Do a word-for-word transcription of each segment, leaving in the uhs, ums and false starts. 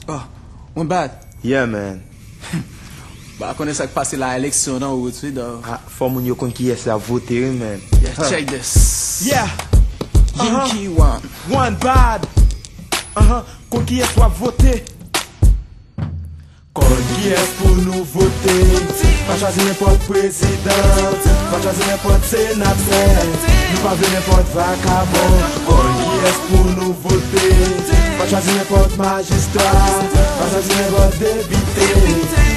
Oh, mwen bad. Yeah, man. Ba konnen sa k pase la, eleksyon nan wout wi, dog. Ah, fò moun yo konn kiyès y ap vote wi, man. Yeah, check this. Yeah. Jim Key one. One bad. Uh-huh. Konn kiyès w ap vote. Konn kiyès pou nou vote. Pa chwazi nenpòt prezidan, pa chwazi nenpòt senatè. Nou pa vle nenpòt vakabon. Konn kiyès pou nou vote. Pa chwazi nenpòt majistra, pa chwazi nenpòt depite.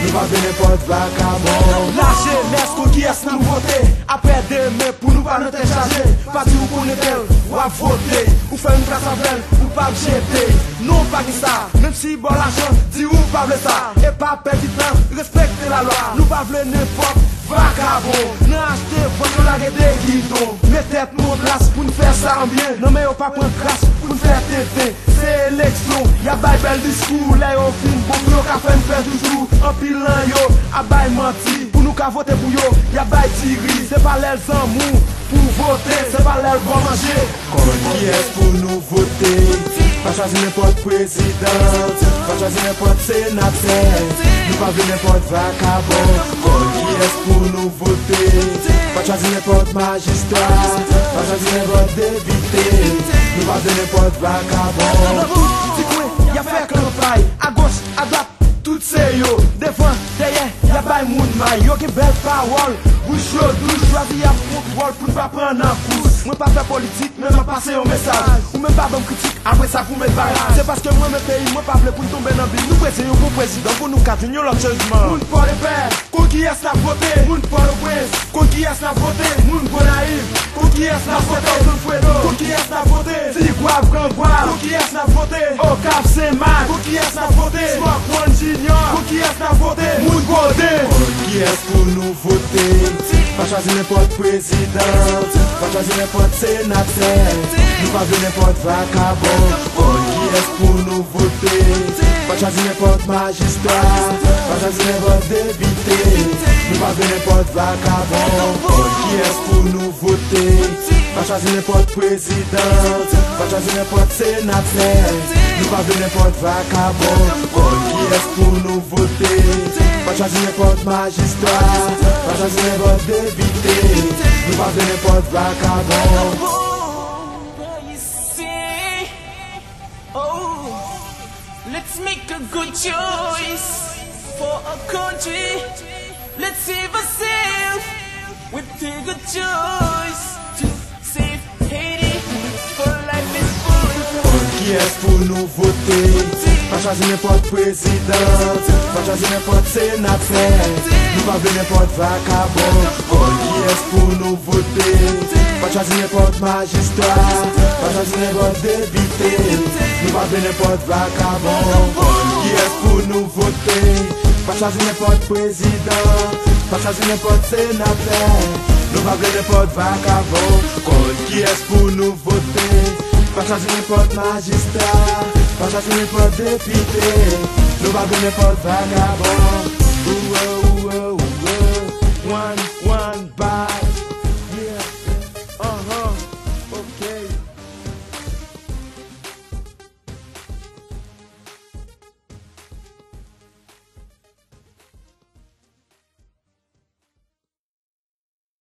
Nou pa vle nenpòt vakabon. Lajenès, konn kiyès pou nou vote. Aprè demen, pou nou pa nan tèt chaje. Pa di ou konnen tèl, w ap vote. Ou fè yon klas avè l, ou p ap jete. Non, pa gen sa. Menm si ba w lajan, di ou pa vle sa. E pa pèdi tan, respekte lalwa. Nou pa vle nenpòt vakabon. Nan achte vòt yo lage de gidon. Met tèt nou an plas pou n fè sa an byen. Nan men yo pa pran kras pou n fè tenten. Se eleksyon, y ap bay bèl diskou. Lè yo fin bon pou yo ka fè n fè toujou. Anpil nan yo ap bay manti pou nou ka vote pou yo. Y ap bay diri, se pa lè l zanmi w pou vote, se pa lè l bon manje. Konn kiyès pou nou vote. Pa chwazi nenpòt prezidan, pa chwazi nenpòt senatè. Nou pa vle nenpòt vakabon. Konn kiyès pou nou vote. Pa chwazi nenpòt majistra, pa chwazi nenpòt depite. Nou pa vle nenpòt vakabon. Nan tout ti kwen, y ap fè kanpay, agoch, adwat. Tout se yo, devan, dèyè, y ap bay moun may. Yo gen bèl pawòl, bouch yo dous, chwazi y ap kontwòl pou n pa pran nan kous. Mwen pa fè politik, men m ap pase yon mesaj. Ou menm pa ban m kritik, apre sa pou met baraj. Se paske m renmen peyi m, mwen pa vle pou n tonbe nan bi. Nou bezwen yon bon prezidan pou nou ka jwenn yon lòt chanjman. Moun Pòdepè, konn kiyès n ap vote. Moun Pòtoprens, konn kiyès n ap vote. Moun Gonayiv, konn kiyès n ap vote. Zòn Fredo, konn kiyès n ap vote. Tigwav, Grangwav, konn kiyès n ap vote. Okap, Senmak, konn kiyès n ap vote. Smock One Junior, konn kiyès n ap vote. Moun Goden, konn kiyès pou nou vote. Pa chwazi nenpòt prezidan, pa chwazi nenpòt senatè. Nou pa vle nenpòt vakabon. Konn kiyès pou nou vote. Pa chwazi nenpòt majistra, pa chwazi nenpòt depite. Nou pa vle nenpòt vakabon. Konn kiyès pou nou vote. Pa chwazi nenpòt prezidan, pa chwazi nenpòt senatè. Nou pa vle nenpòt vakabon. Konn kiyès pou nou vote. Pa chwazi nenpòt majistra, pa chwazi nenpòt depite. Nou pa vle nenpòt vakabon. Oh, let's make a good choice for our country. Let's save ourselves with a good choice to save Haiti. For life is full. Konn kiyès pou nou vote. Pa chwazi nenpòt prezidan, pa chwazi nenpòt senatè. Nou pa vle nenpòt vakabon. Konn kiyès pou nou vote. Pa chwazi nenpòt majistra, pa chwazi nenpòt depite. Nou pa vle nenpòt vakabon. Konn kiyès pou nou vote. Pa chwazi nenpòt prezidan, pa chwazi nenpòt senatè. Nou pa vle nenpòt vakabon. Konn kiyès pou nou vote. Pa chwazi nenpòt majistra, pa chwazi nenpòt depite. Nou pa vle nenpòt vakabon. Ouwo, ouwo, ouwo. One